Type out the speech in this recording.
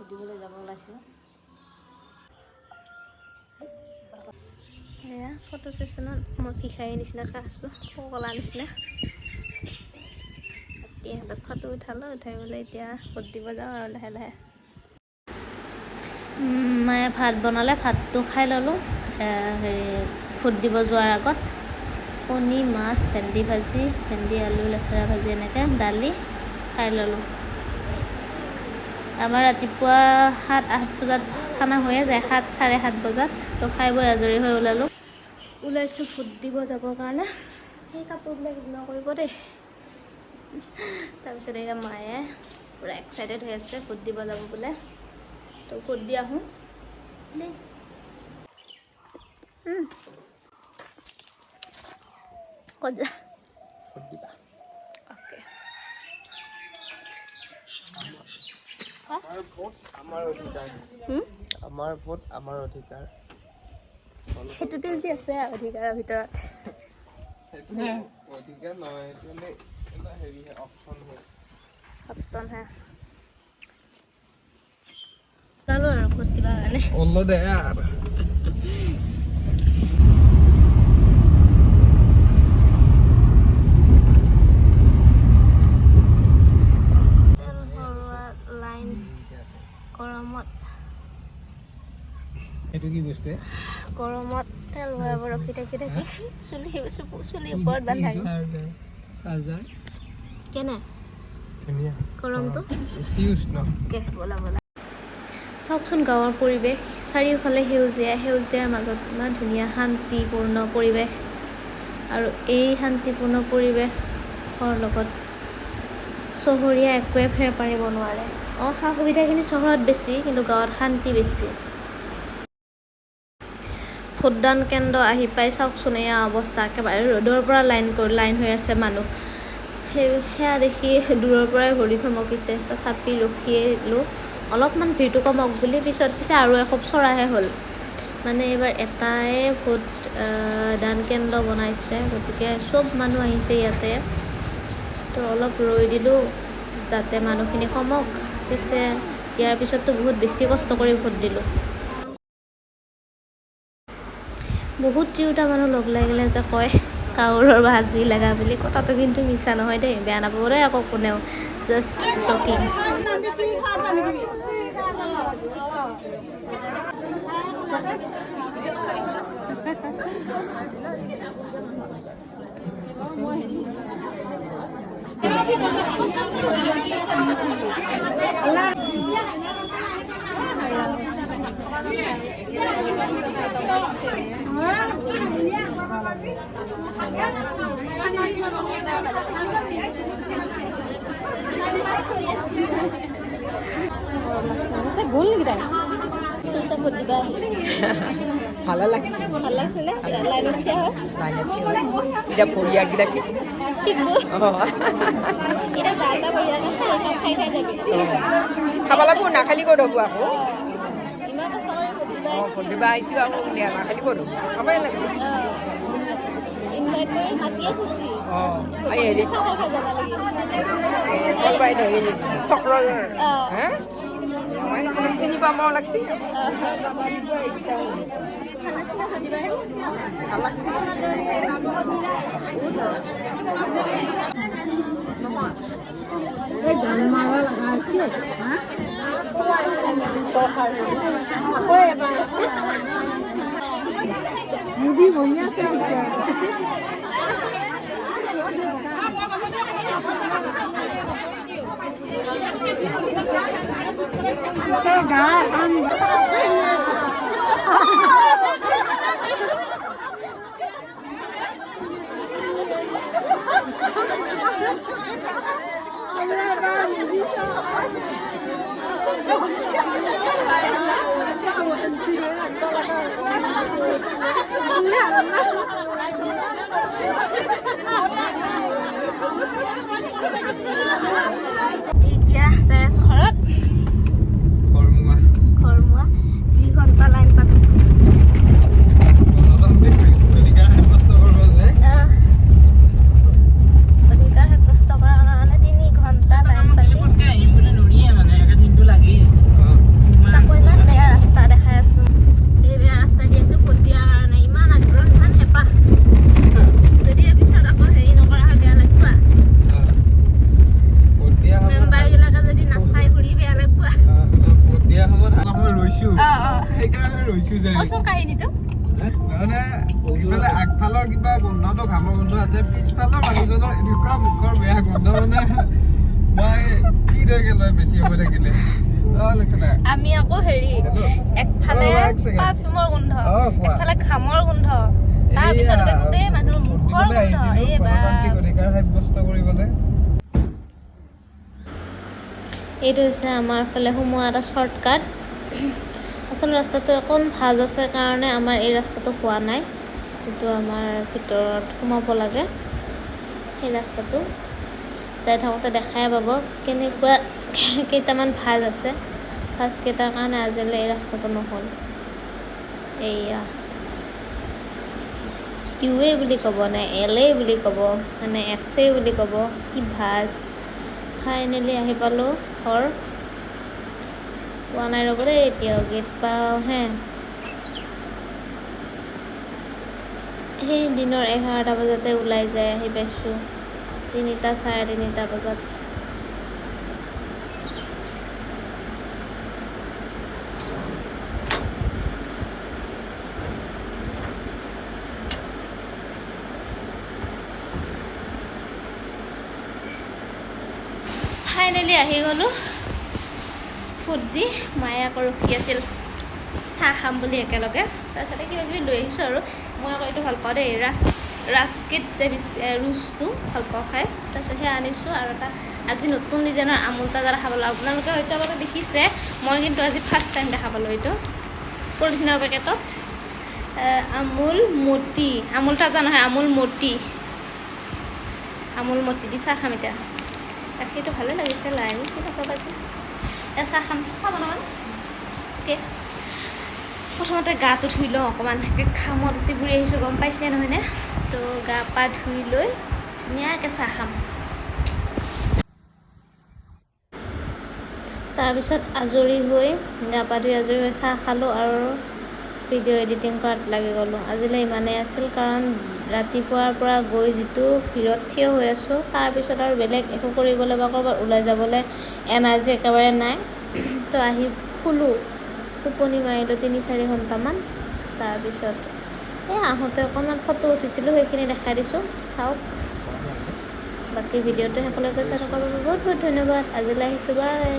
Vote দিবলৈ যাব ওলাইছোঁ। এয়া ফটো ছেশ্যনত মই ভিখাৰীৰ নিচিনাকৈ আছোঁ, পগলা নিচিনা। ইহঁতক ফটো উঠালোঁ, উঠাই পেলাই এতিয়া ভোট দিব যাওঁ আৰু লাহে লাহে। মায়ে ভাত বনালে, ভাতটো খাই ল'লোঁ। হেৰি, ভোট দিব যোৱাৰ আগত কণী, মাছ, ভেন্দি ভাজি, ভেন্দি আলু লেচেৰা ভাজি, এনেকৈ দালি খাই ল'লোঁ। আমাৰ ৰাতিপুৱা 7-8 বজাত খানা হৈয়ে যায়, 7, 7:30 বজাত। তো খাই বৈ আজৰি হৈ ওলালোঁ, ওলাইছোঁ ভোট দিব যাবৰ কাৰণে। সেই কাপোৰবিলাক ইগন'ৰ কৰিব দেই। তাৰপিছত এতিয়া মায়ে পূৰা এক্সাইটেড হৈ আছে, ভোট দিব যাব বোলে। তো ভোট দি আহোঁ দেই। ক'ত যা? ভোট দিবা। অ'কে। আমাৰ ভোট আমাৰ অধিকাৰ। আমাৰ ভোট আমাৰ অধিকাৰ। সেইটোতে যি আছে অধিকাৰৰ ভিতৰত। সেইটো অধিকাৰ নহয়, সেইটো মানে এটা হেৰিহে, অপশ্যনহে। অপশ্যন হে। ওলালোঁ আৰু ভোট দিবৰ কাৰণে। ওলো দে আৰু। তেল ভৰোৱা লাইন, গৰমত। সেইটো কি বস্তু? গৰমত তেল ভৰাব ৰখি থাকি থাকি চুলি চুলি ওপৰত বান্ধা গ'ল। চাৰ্জাৰ। কেনে? ধুনীয়া। গৰমটো? অতি উষ্ণ। অ'কে, ব'লা ব'লা। চাওকচোন গাঁৱৰ পৰিৱেশ, চাৰিওফালে সেউজীয়া সেউজীয়াৰ মাজত ইমান ধুনীয়া শান্তিপূৰ্ণ পৰিৱেশ। আৰু এই শান্তিপূৰ্ণ পৰিৱেশৰ লগত চহৰীয়া একোৱে ফেৰ পাৰিব নোৱাৰে। অঁ, সা সুবিধাখিনি চহৰত বেছি, কিন্তু গাঁৱত শান্তি বেছি। ভোটদান কেন্দ্ৰ আহি পাই চাওকচোন এয়া অৱস্থা। একেবাৰে ৰ'দৰ পৰা লাইন কৰি লাইন হৈ আছে মানুহ। সেয়া দেখি দূৰৰ পৰাই ভৰি থমকিছে। তথাপি ৰখিলোঁ অলপমান ভিৰটো কমক বুলি। পিছত পিছে আৰু এখোপ চৰাহে হ'ল। মানে এইবাৰ এটাই ভোট দান কেন্দ্ৰ বনাইছে, গতিকে চব মানুহ আহিছে ইয়াতে। তো অলপ ৰৈ দিলোঁ যাতে মানুহখিনি কমক। পিছে ইয়াৰ পিছততো বহুত বেছি কষ্ট কৰি ভোট দিলোঁ। বহুত তিৰোতা মানুহ লগ লাগিলে যে কয় "কাউৰৰ বাঁহত জুই লগা" বুলি, কথাটো কিন্তু মিছা নহয় দেই। বেয়া নাপাব দেই আকৌ কোনেও, জাষ্ট জকিং। গ'ল নেকি তাই? চব ভোট দিবা। ভালে লাগছে। ভাল লাগছে নে লাইনত থিয় হৈ? লাইনত থিয় হৈ। এতিয়া বঢ়িয়াকেইটা কি শিকব। অঁ। এতিয়া যা যা, বঢ়িয়াকৈ চাহ একাপ খাই খাই যাবি। খাব লাগিব, নাখালি ক'ত হ'ব আকৌ? ইমান কষ্ট কৰি ভোট দিবা। অঁ, ভোট দিবা আহিছোঁ আৰু, নাখালি ক'ত হ'ব? খাবই লাগিব। ইনভাইট কৰি মাতিয়ে খুচি। অঁ, এই হেৰি চাহ খাই খাই যাব লাগিব। কোনোবাই হেৰি চক্ৰৰ। অঁ। হে, চিনি পাব লাগছি। ভাল লাগছে না ভোট দিবা আহি? ভাল লাগছে। এই গান মাৰা লগা আছে হা। আকৌ এবাৰ মুদি বহি আছে এতিয়া। গা এখন। এতিয়া যাই আছো ঘৰত। ঘৰমুৱা। ঘৰমুৱা। 2 ঘণ্টা লাইন পাতিছো। গণতান্ত্ৰিক অধিকাৰ সাব্যস্ত কৰিব যায়। অধিকাৰ সাব্যস্ত কৰাৰ কাৰণে 3 ঘণ্টা লাইন পাতি আহিম বুলি নৰিয়ে, মানে একে দিনটো লাগেই। অঁ। যায়। কচোন কাহিনীটো। মানে ইফালে আগফালৰ কিবা গোন্ধটো ঘামৰ গোন্ধ আছে, পিছফালৰ মানুহজনৰ এনেকুৱা মুখৰ বেয়া গোন্ধ, মানে মই ফিট হৈ গ'লো বেছি সময় থাকিলে। আমি আকৌ হেৰি একফালে পাৰফিউমৰ গোন্ধ, একফালে ঘামৰ গোন্ধ, তাৰপিছত গোটেই মানুহৰ মুখৰ গোন্ধ। এই অধিকাৰ সাব্যস্ত কৰিবলৈ। এইটো হৈছে আমাৰ ফালে সোমোৱা এটা শ্বৰ্টকাট। আচল ৰাস্তাটো অকণ ভাজ আছে কাৰণে আমাৰ এই ৰাস্তাটো হোৱা নাই, যিটো আমাৰ ভিতৰত সোমাব লাগে সেই ৰাস্তাটো। যাই থাকোঁতে দেখাই পাব কেনেকুৱা কেইটামান ভাজ আছে, ভাজকেইটাৰ কাৰণে আজিলৈ এই ৰাস্তাটো নহ'ল। এইয়া ইউ এ বুলি ক'ব নে এল এ বুলি ক'ব মানে এছ এ বুলি ক'ব, কি ভাজ। ফাইনেলি আহি পালোঁ ঘৰ। পোৱা নাই ৰ'ব দেই, এতিয়াও গেট পাওঁ হে। সেই দিনৰ 11টা বজাতে ওলাই যায় আহি পাইছোঁ 3টা 3:30 বজাত। ফাইনেলি আহি গ'লোঁ ফুট দি। মায়ে আকৌ ৰখি আছিল চাহ খাম বুলি একেলগে। তাৰপিছতে কিবা কিবি লৈ আহিছোঁ আৰু। মই আকৌ এইটো ভাল পাওঁ দেই, ৰাস্কিট যে ৰুচটো ভাল পাওঁ খাই। তাৰপিছত সেয়া আনিছোঁ। আৰু এটা আজি নতুন ডিজাইনৰ আমুল তাজা দেখা পালোঁ। আপোনালোকে হয়তো আগতে দেখিছে, মই কিন্তু আজি ফাৰ্ষ্ট টাইম দেখা পালোঁ। এইটো পলিথিনৰ পেকেটত আমুল মতি, আমুল তাজা নহয়, আমুল মতি, আমুল মতি দি চাহ খাম এতিয়া। গাখীৰটো ভালে লাগিছে, লাইন কেনেকুৱা বাকী। এতিয়া চাহ খাম, চাহ বনাবানে? অ'কে, প্ৰথমতে গাটো ধুই লওঁ অকণমান, ঘামত উঠি বুৰি আহিছোঁ গম পাইছে নহয়নে? তো গা পা ধুই লৈ ধুনীয়াকৈ চাহ খাম। তাৰপিছত আজৰি হৈ গা পা ধুই আজৰি হৈ চাহ খালোঁ আৰু ভিডিঅ' এডিটিং কৰাত লাগি গ'লোঁ। আজিলৈ ইমানেই আছিল, কাৰণ ৰাতিপুৱাৰ পৰা গৈ যিটো ভিৰত থিয় হৈ আছোঁ, তাৰপিছত আৰু বেলেগ একো কৰিবলৈ বা ক'ৰবাত ওলাই যাবলৈ এনাৰ্জি একেবাৰে নাই। তো আহি শুলোঁ, টোপনি মাৰিলোঁ 3-4 ঘণ্টামান। তাৰপিছত এই আহোঁতে অকণমান ফটো উঠিছিলোঁ, সেইখিনি দেখাই দিছোঁ, চাওক। বাকী ভিডিঅ'টো শেষলৈকে চাই থকাৰ বাবে বহুত বহুত ধন্যবাদ। আজিলৈ আহিছোঁ, বাই।